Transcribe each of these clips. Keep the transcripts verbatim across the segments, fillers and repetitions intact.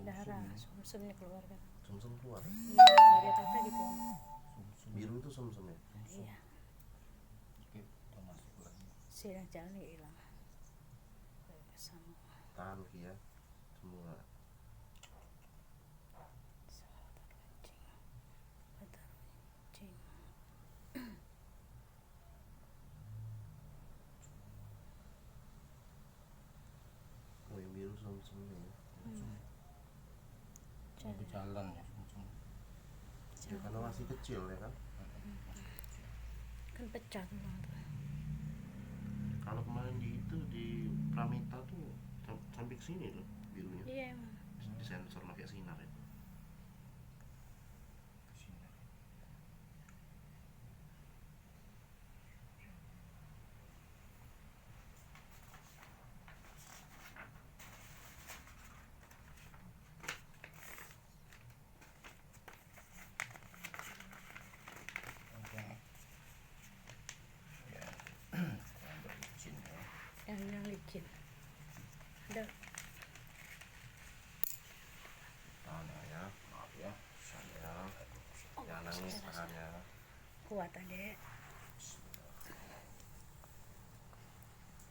Darah, sumsumnya keluar kan. Sumsum keluar. Iya, kalau dia patah gitu. Biru itu sumsum ya? Iya. Oke, udah masuk lagi. Sini jalan dia hilang. Sama. Tahan ki ya. Semua. Salah taruh kencing. Taruh kencing. Oh, yang biru sumsumnya ya. Hmm. Jalan. Jalan ya, sumsum. Ya, karena masih kecil ya kan. Kan pecah tulang tuh. Kalau kemarin di itu, di Pramita tuh sam- sampai ke sini loh birunya. Iya, emang. Di sensor pakai sinar itu. Ke sini. Yang, yang licin. Ada. Tahan ya. Maaf ya. Tahan ya. Jangan nangis, tahan ya. Kuat, Adek.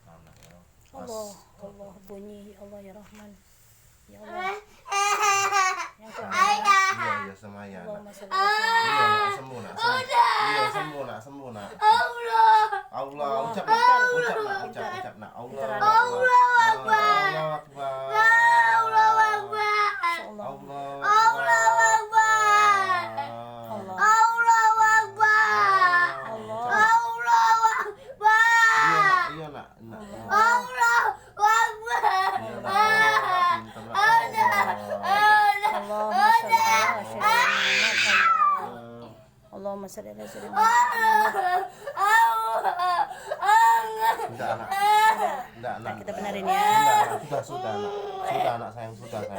Tahan ya. Allah, Allah, bunyi, ya Allah, ya Rahman. Ya Allah. Yang kuat. Iya, iya, semayan. Allahumma sholli ala Sayyidina. Iya, nak, sembuh, nak, sembuh. Iya, sembuh, nak, sembuh, nak. Allah. Allah, ucap, nak. Ucap, nak, ucap, ucap, nak. Allahu Akbar. Allahu Akbar. Allahu Akbar. Allahu Akbar. Allah. Allahu Akbar. Allah. Allahu Akbar. Iya, nak, iya, nak. Allahu Akbar. Iya, nak. Pinter, nak. Allah. Allahumma sholli ala Sayyidina Muhammad. Allahumma sholli ala Sayyidina Muhammad. Ndak, nak. Ndak, nak. Kita benerin ya. Ndak, nak. Sudah, sudah, nak. Sudah, nak, sayang, sudah, sayang.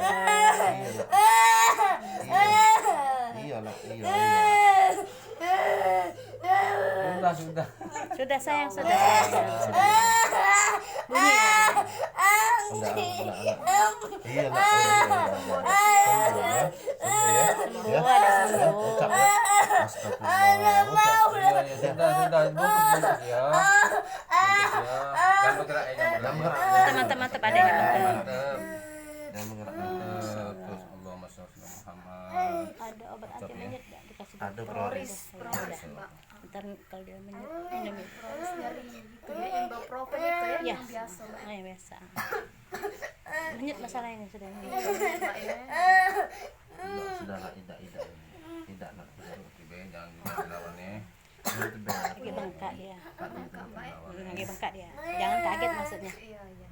Iya, nak. Iya. Iya, nak. Iya, iya. Sudah, sudah. Sudah, sayang, sudah. Sudah. Bunyi. Enggak, enggak, enggak. Iya, enggak. Iya, iya, iya, iya. Sembuh, ya. Sembuh, ya. Sembuh, ya. Ada sembuh. Ya, ucap, ya. Astagfirullah. Ucap. Iya, iya, sudah, sudah. Bungkus, bungkus, ya. Bungkus, ya. Jangan bergerak, ya, jangan bergerak. Jangan bergerak. Mantap, mantap, mantap, ada yang mantap. Mantap. Jangan bergerak. Mantap. Terus, Allahumma sholli ala Muhammad. Ada obat anti menyet enggak dikasih dokter? Ada, Prolis. Prolis, Mbak. Ntar kalau dia menyet, minum itu. Prolis nyeri gitu ya, ibuprofen itu ya, yang biasa, Mbak. Oh, yang biasa. Menyet masalah ini sudah. Iya, Mbak, ya. Enggak, sudah, nak, tidak, tidak. Tidak, nak, tidak. Oke, be, jangan dilawan, ya. Lagi bengkak dia. Bengkak, Mbak, ya. Hmm, lagi bengkak dia. Jangan kaget maksudnya. Iya, iya.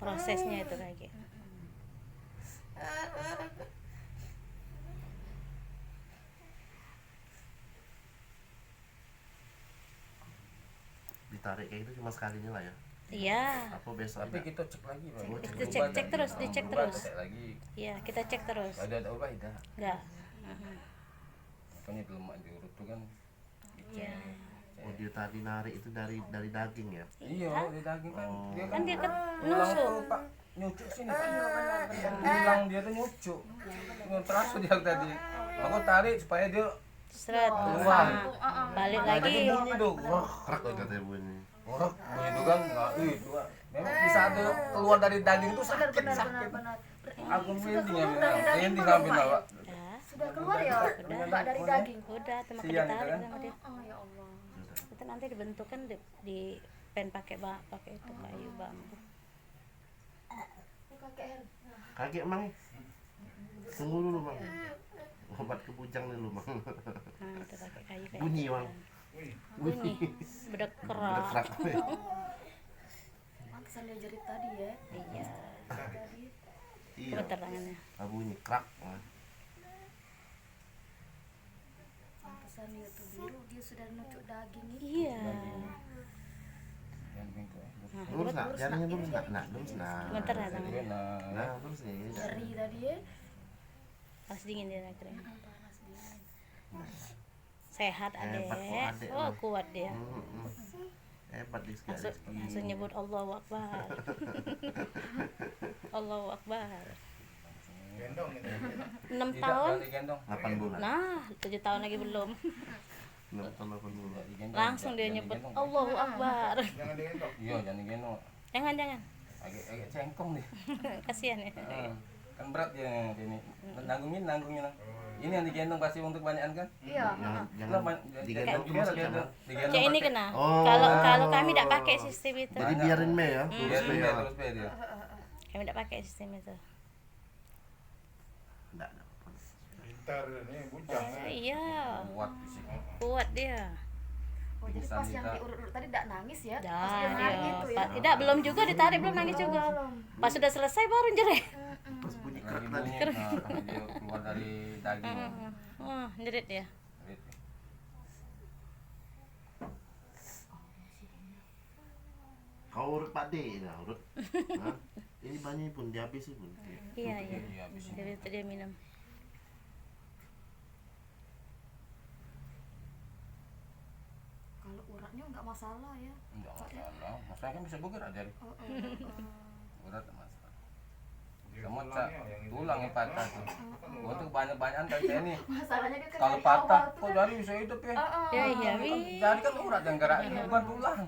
Prosesnya itu lagi. Ditarik kayak gitu cuma sekalinya lah ya. Iya. Apa besok? Nanti ada? Kita cek lagi, Bang. Oh, cek. Kita cek, cek terus, dicek terus. Cek lagi. Iya, kita cek terus. Ada, ada ubah tidak? Enggak. Heeh. Makanya lemak diurut tuh kan. Iya. Oh, dia tadi narik itu dari, dari daging ya? Iya, dari daging kan. Oh. Dia kan, kan dia kan tulang nusuk. Tuh, Pak, nyucuk sini, Pak. Iya, benar, benar. Tulang dia tuh nyucuk. Yang terasa dia tadi. Aku tarik supaya dia seret keluar. Heeh, heeh. Balik lagi. Nah, jadi bunyi tuh. Wah, krak, katanya bunyi. Wah, bunyi itu kan, nah, itu kan. Memang bisa ada keluar dari daging tuh sakit, sakit. Benar, benar, benar. Aku merinding ya, merinding sampai nawak. Sudah keluar ya? Sudah. Enggak dari daging. Udah, cuma ditarik sama dia. Oh, ya Allah. Itu nanti dibentuk kan di, di pen pakai ba-, pakai itu kayu bambu. Pakai hand. Kaget, Mang. Tunggu dulu, Mang. Obat ke bujang dulu, Mang. Nah, itu pakai kayu kayak gitu. Bunyi, Mang. Bunyi. Bedekrak. Bedekrak. Pantesan dia jerit tadi ya. Iya. Tadi. Iya. Putar tangannya. Ah, bunyi krak. Ah. Pantesan dia tuh biru, dia sudah nucuk daging itu. Iya. Nah, lurus, nak, jalannya lurus, nak, nak, lurus, nak. Bentar ya, Bang. Nah, lurus nih. Nyeri tadi ya. Pas dingin dia, kering. Panas dingin. Nah. Sehat, Adek. Hebat kok, Adek. Oh, kuat dia. Mm-mm. Hebat, Rizky, langsung, Rizky. Langsung nyebut Allahu Akbar. Allahu Akbar. Gendong gitu. Enam tahun. Jangan digendong. Delapan bulan. Nah, tujuh tahun lagi belum. Enam tahun, delapan bulan. Jangan digendong. Langsung dia nyebut, "Allahu Akbar." Jangan digendong. Iya, jangan digendong. Jangan, jangan. Agak, agak cengkong dia. Kasihan ya. Heeh. Kan berat dia, dia ni. Nanggungin, nanggungin lah. Ini yang digendong pasti untuk banyakan kan? Iya. Jangan, jangan digendong terus, jangan. Kayak ini kena. Oh. Kalau, kalau kami dak pakai sistem itu. Jadi biarin be ya, terus be ya. Terus be dia. Kami dak pakai sistem itu. Ndak, ndak apa-apa. Pintar ni, bujang. Eh, iya. Kuat fisik. Kuat dia. Oh, jadi pas yang diurut-urut tadi dak nangis ya? Dak, pas dia narik gitu ya? Dak, belum juga ditarik, belum nangis juga. Pas sudah selesai baru jerit. Pas bunyi kerak tadi. Nah, dia keluar dari daging. Heeh. Wah, jerit dia. Jerit dia. Kau urut pade dah, urut. Hah? Ini banyak pun dihabisi pun. Iya, iya. Dihabisi. Dia, dia minum. Kalau uratnya enggak masalah ya? Enggak masalah. Masalah kan bisa bergerak dari. Oh, oh, oh. Urat tak masalah. Sama cak tulang yang patah tu. Gua tu banyak-banyakan tadi ini. Masalahnya dia kan. Kalau dari patah, awal tu kok kan jari bisa hidup ya? Heeh. Ya, iya, kan wi. Jari kan urat yang gerak, bukan tulang.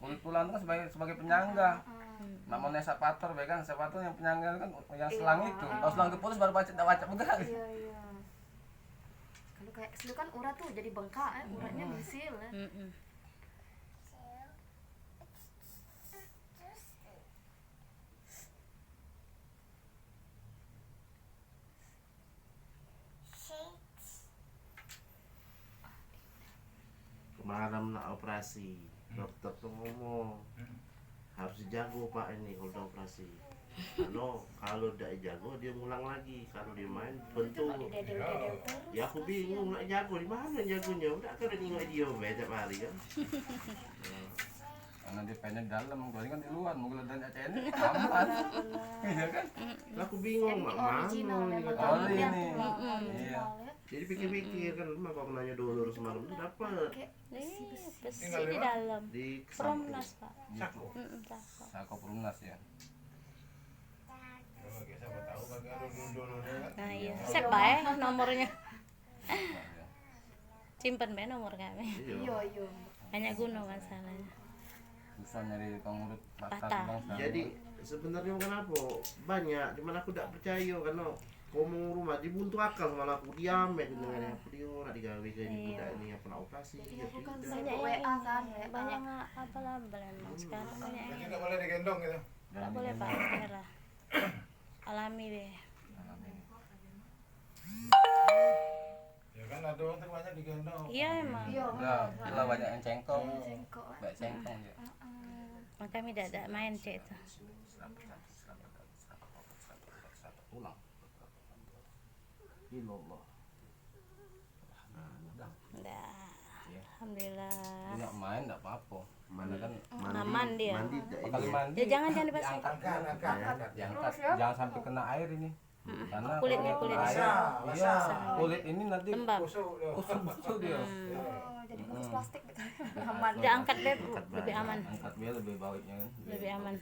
Kulit tulang tu kan sebagai, sebagai penyangga. Heeh. Namanya separator, ya kan? Separator yang penyangga kan, yang selang itu. Kalau selang keputus baru pacet, dak pacet bergerak. Iya, iya. Kalau kayak keselu kan urat tuh jadi bengkak, eh, uratnya misil, eh. Mm-mm. Kemarin nak operasi, dokter tu ngomong, "Harus dijago, Pak, ini kalau dah operasi. Kalau, kalau dak dijago, dia ngulang lagi. Kalau dia main, bentuk." Ya, aku bingung nak jago, di mana jagonyo? Dak kena nengok dia be tiap hari kan. Karena dia pengen di dalam, gua kan di luar, mau geledan A C N, aman. Iya kan? Lah, aku bingung, mak, mano ini kata. Oli ini. Iya. Jadi pikir-pikir kan, mak, aku nanya dulu semalam tu dapat. Nih, besi di dalam. Di Perumnas, Pak. Sako. Mm-mm, Sako. Sako Perumnas ya. Nah, iya. Sep bae nomornya. Simpen bae nomor kami. Iya, iya. Banyak guno masalahnya. Susah nyari tukang urut patah. Jadi sebenarnya bukan apa, banyak, cuman aku dak percaya karena ngomong rumah dibuntu akal sama aku, diam aja dengan apa dia nak digawe ke ini, budak ini apa nak operasi. Jadi ya bukan banyak W A kan, banyak abal-abal emang sekarang banyak. Jadi dak boleh digendong gitu. Dak boleh, Pak, merah. Alami deh. Ya kan, ada orang tu banyak digendong. Iya, emang. Iya, benar. Lah, banyak yang cengkok. Cengkok. Banyak cengkok dia. Heeh. Makanya dak, dak main cek itu. Pulang. Ilallah. Dah. Alhamdulillah. Dia main dak apa-apa. Mana kan aman dia. Mandi dak ini. Kali mandi. Ya, jangan, jangan dipaksa. Diangkat, angkat, angkat, angkat. Diangkat. Jangan sampai kena air ini. Karena kulitnya, kulit. Iya, kulit ini nanti lembab. Kusut dia. Oh, jadi bungkus plastik gitu. Aman. Dia angkat, Beb, lebih aman. Angkat dia lebih baiknya kan. Lebih aman.